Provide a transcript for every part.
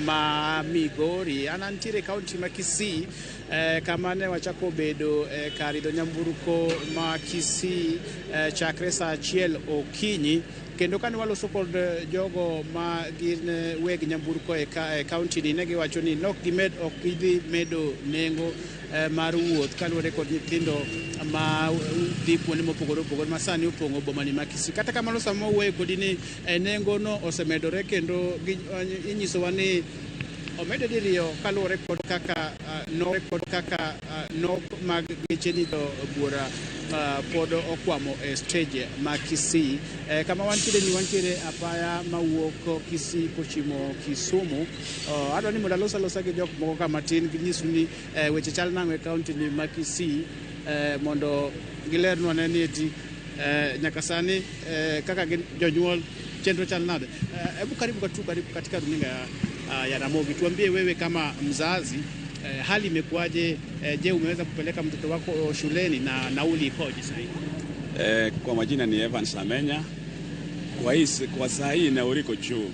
ma Migori. An antiere e kaunti ma Kisii, kama ne wachako bedo kar idho nyamburko ma Kisii chakre saa 1 okinyi. Kendo kane waloso kod jogo ma gin weg nyamburko e kaunti ni, ne giwacho ni nok gimed, ok gidhi medo nengo mar wuoth kaluwore kod nyithindo ma dhi kuonde mopogore opogore ma sani opong'o bomani ma Kisii. Kata kamano, sama wawuoyo kodi ni, nengo no osemedore kendo inyisowa ni omede diriyo kaluwore kod kaka nok kod kaka nok mag geche ni to buora pod okwamo e stage ma Kisii. Kama wantiere ni wantiere apaya mawuok Kisii kochimo Kisumu. Adwa ni mondo alos alosa gi jok moko ka matin ginyisu ni weche chal nang'o e kaunti ni ma Kisii, mondo gilernwa ne ni eti nyaka sani kaka gin jonyuol chenro chal nade. Hebu karibu tu, karibu katika runinga ya Ramogi. Tuambie wewe kama mzazi, hali imekuwaje? Je, umeweza kupeleka mtoto wako shuleni na nauli ikoje sasa hivi? Kwa majina ni Evans Amenya. Kwa saa hii nauli iko juu,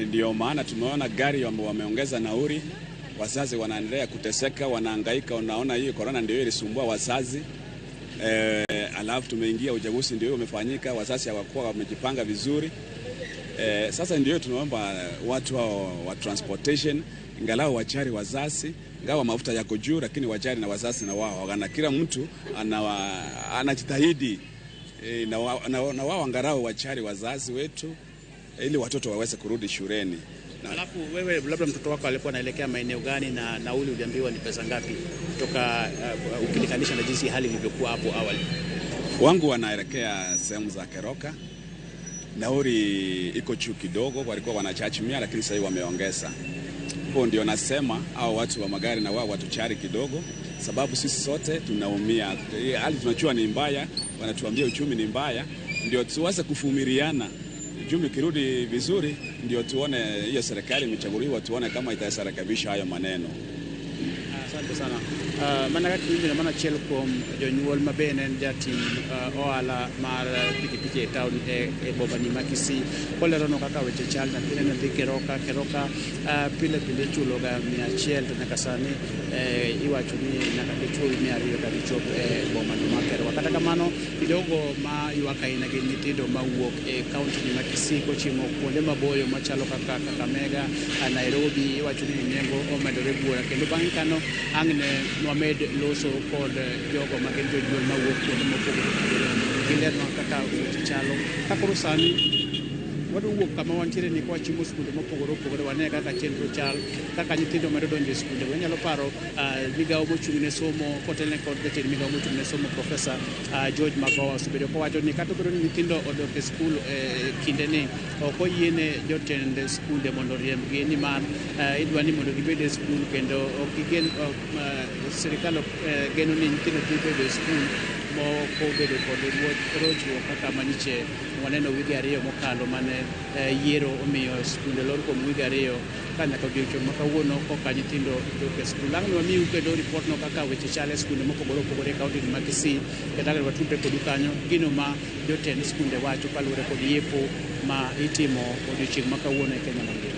ndio maana tumeona gari wameongeza nauli. Wazazi wanaendelea kuteseka, wanahangaika. Unaona hii corona ndio ilisumbua wazazi. Alafu tumeingia uchaguzi ndio umefanyika, wazazi hawakuwa wamejipanga vizuri. Sasa ndio tunaomba watu wa transportation ingalau wajali wazazi, ingawa mafuta yako juu, lakini wajali na wazazi na wao, na kila mtu anajitahidi na wao angalau wajali wazazi wetu ili watoto waweze kurudi shuleni. Alafu wewe labda mtoto wako alikuwa anaelekea maeneo gani na nauli uliambiwa ni pesa ngapi kutoka ukilinganisha na jinsi hali ilivyokuwa hapo awali? Wangu wanaelekea sehemu za Keroka. Nauli iko juu kidogo, walikuwa wanacharge 100 lakini sasa hivi wameongeza. Hapo ndio nasema hao watu wa magari na wao watujali kidogo, sababu sisi sote tunaumia. Hali tunajua ni mbaya, wanatuambia uchumi ni mbaya, ndio tuweze kuvumiliana. Uchumi kirudi vizuri, ndio tuone hiyo serikali imechaguliwa, tuone kama itarekebisha hayo maneno. Asante sana. Mana kaka iwinjo, mana achiel kuom jonyuol ma bende en jatim ohala mar pikipiki e town e bomani ma Kisii koleronwa kaka weche chal. Nyathine ne dhi Keroka. Keroka pile pile ichulo ga 100, to nyaka sani iwacho ni nyaka gichul 200 ka gichop e bomano mar Keroka. Kata kamano, jogo ma ywak ahinya gin nyithindo mawuok e kaunti ni ma Kisii kochimo kuonde maboyo machalo kaka Kakamega, Nairobi. Iwacho ni nengo omedore buora, kendo bang'e kano ang' ne wamed loso kod jogo ma gin jonyuol mawuok kuonde mopogore opogore gilernwa kaka weche chalo. Ka koro sani wadwa wuok kama wantiere ni kwachimo skunde mopogore opogore, wane kaka chenro chal, kaka nyithindo medo donjo e skunde. Wanyalo paro migawo mochung' ne somo kotelne kod jatend migawo mochung' ne somo, Profesa George Magoha, osebedo kowacho ni kata obedo ni nyithindo odok e skul e kinde ni, ok oyiene jotend skunde mondo oriembgi, nimar idwa ni mondo gibed e skul kendo ok gigen sirikal geno ni nyithindo dhi bedo e skul moko bedo kod rochruok kaka manyiche waneno wige 2 mokalo mane yiero omiyo skunde lor kuom wige 2 ka nyaka odiochieng' ma kawuono koka nyithindo dok e skul. Ang' wamiu kendo ripot no kaka weche chal e skunde mopogore opogore e kaunti ma Kisii, kendo ang' watudre kodu kanyo gino ma jotend skunde wacho kaluwore kod yepo ma itimo odiochieng' ma kawuono e Kenya mangima.